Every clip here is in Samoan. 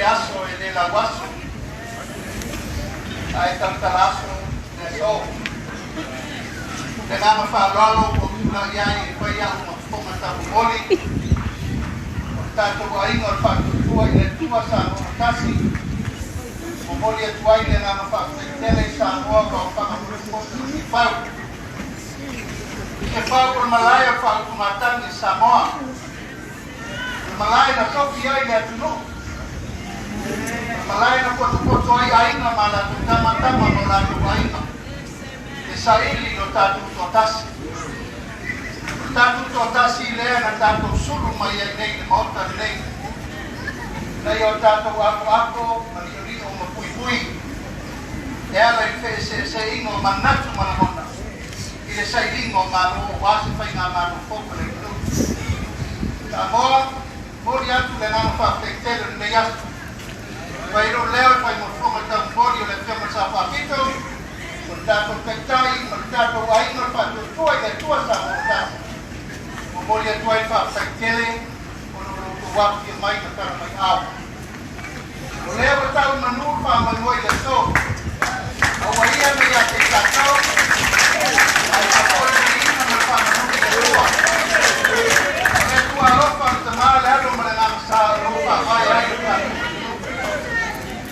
le aso e le lauaso, ae talatala aso le aso. Le agaga faaaloalo ua ou tulai ai e fai a'u ma fofoga taumomoli o le tatou aiga o le Faatuatua i le Atua Samoa ua Tasi, momoli atu ai le agaga faafetai tele i Samoa o lo o aofaga potopoto i Tiafau. Tiafau o le malae o le faautugatagi a Samoa, o le malae na tofi ai le atunuu, o le malae na potopoto ai aiga ma latou tama, tama ma o latou aiga, e saili lo tatou toatasi. O le tatou toatasi lea na tatou sulu mai ai nei i le Maota lenei, ina ia o tatou apoapo ma li'oli'o ma puipui e ala i le feeseeseaiga o manatu ma lagona i le sailiga o Malo aua se faigamalo fou a le atunuu. Samoa, momoli atu le agaga faafetai tele o lenei aso. Fai lou leo e fai mo le fofoga taumomoli o le Afioga i le Sao Faapito, o le tatou Taitai ma le tatou aiga o le Faatuatua i le Atua Samoa ua Tasi. Momoli atu ai le faafetai tele ona o lo outou afifio mai ma tala mai ao. O lea ua tau i manu le faamoemoe i le aso. A ua ia nei ia te i tatou, ae faafoi le viiga ma le faamanu i le Atua. O le Atua alofa, le Tama, le Alo ma le Agaga Sa o lo o faavae ai lo tatou atunuu.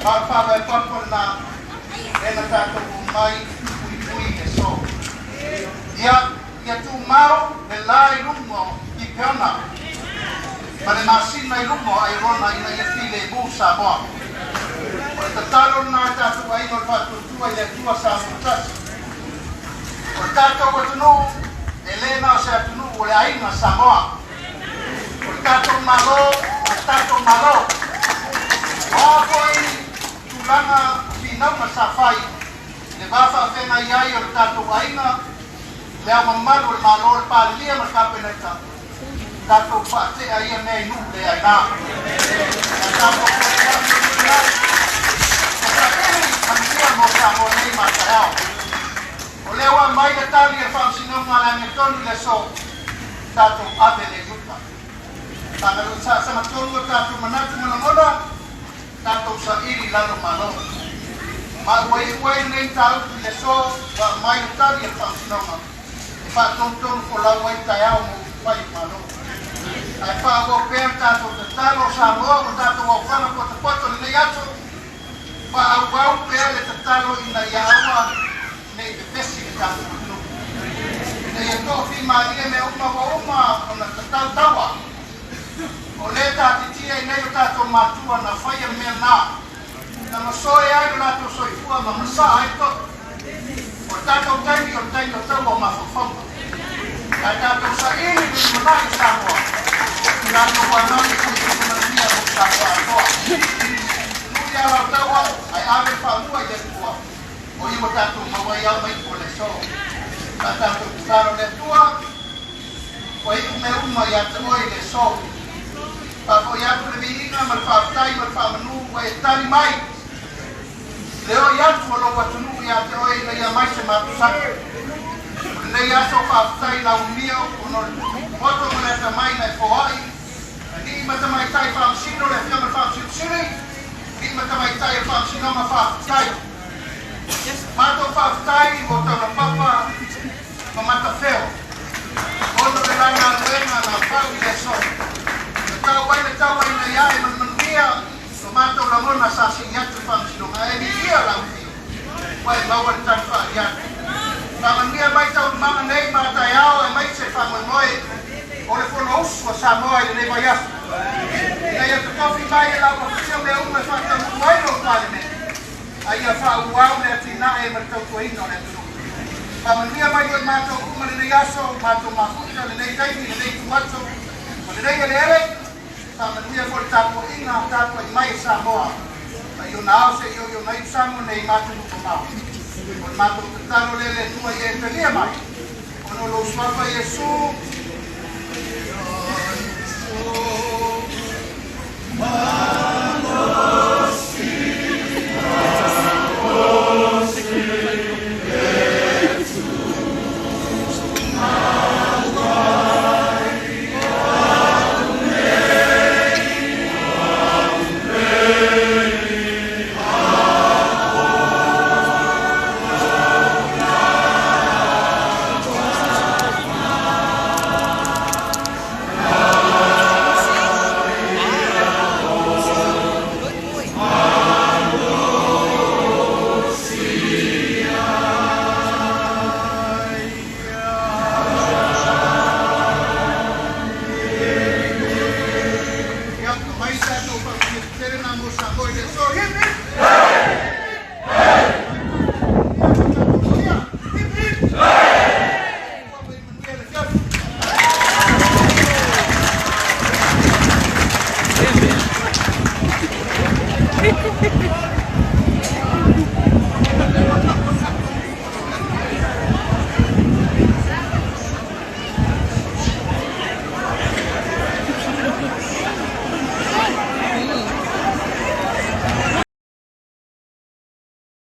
Ma o le faavae papa lena lea na tatou omai e puipui i le aso. Ia, ia tumau le la i luga o Gipeona ma le masina i luga o Airona ina ia filemu Samoa. O le tatalo lena a tatou aiga o le Faatuatua i le Atua Samoa Tasi. O le tatou atunuu, e le na o se atunuu o le aiga Samoa. O le tatou Malo, o le tatou Malo. O a foi tulaga o finauga sa fai i le va faafeagai ai o le tatou aiga, Le Ao Mamalu o le Malo, le Palemia ma le Kapeneta, tatou faatea ia mea i nuu le aina. Ae tatou fesoasoani i lumanai, e saili manuia mo Samoa nei ma a taeao. O lea ua aumai le tali a le Faamasinoga a le Amiotonu i le aso, tatou ave lea i uta. Sa sagatonu o tatou manatu ma lagona, tatou saili i lalo Malo. Ma ua iu ai lenei mataupu i le aso ua aumai le tali a le Faamasinoga e faatonutonu folau ai taeao mo upufai o Malo. Ae faaauau pea le tatou tatalo o Samoa ua tatou aofaga potopoto i lenei aso, faaauau pea le tatalo ina ia aua ne i vevesi le tatou atunuu. Ina ia toafimalie mea uma ua uma ona tatau taua. O lea taatitia i nei o tatou matua na faia mea na, na masoe ai lo latou soifua ma masaa ai toto. O le tatou taimi o le taimi o taua o mafaufauga. Ae tatou saili le lumanai o Samoa, tatou anau se i manuia mo Samoa atoa. Nui a lau taua ae ave le faamua i le Atua, o ia ua tatou maua ai ao ma iu o le aso. Sa tatou tatalo le Atua. Ua iu mea uma ia te oe i le aso. Faafoi atu le viiga ma le faafetai ma le faamanu ua e tali mai le oi atu o lou atunuu ia te oe ina ia mai se mapusaga. O lenei aso faafetai lau umia ona o le poto ma le atamai na e foai, alii ma tamaitai faamasino le Afioga i le Faamasino Sili, alii ma tamaitai o le Faamasinoga faafetai. Matou faafetai mo Taulapapa ma Matafeo, ona o le la galuega na fau i le aso. Na tau ai le taua ina ia ae ma le manuia lo matou lagona sa sii atu i le Faamasinoga ae viia lau afio ua e maua le tali faaliali. Faamanuia mai taualumaga nei ma taeao aemaise le faamoemoe o le Fonousu a Samoa i lenei vaiaso. Ina ia totofi mai e lau afio mea uma e faataunuu ai lou Palemene. A ia faaauau le atinae ma le tautuaina o le atunuu. Faamanuia mai foi matou uma lenei aso, matou mafuta, lenei taimi, lenei ituaso, ma lenei eleele. Faamanuia foi le tapuaiga tapuai mai a Samoa mai ona ao seia oo i ona iu Samoa nei ma atunuu mamao. O le matou tatalo lea le Atua ia e talia mai ona o lou suafa Iesu. mo Samoa i le aso. Hip hip! Hip hip! Ua mai manuia le afiafi.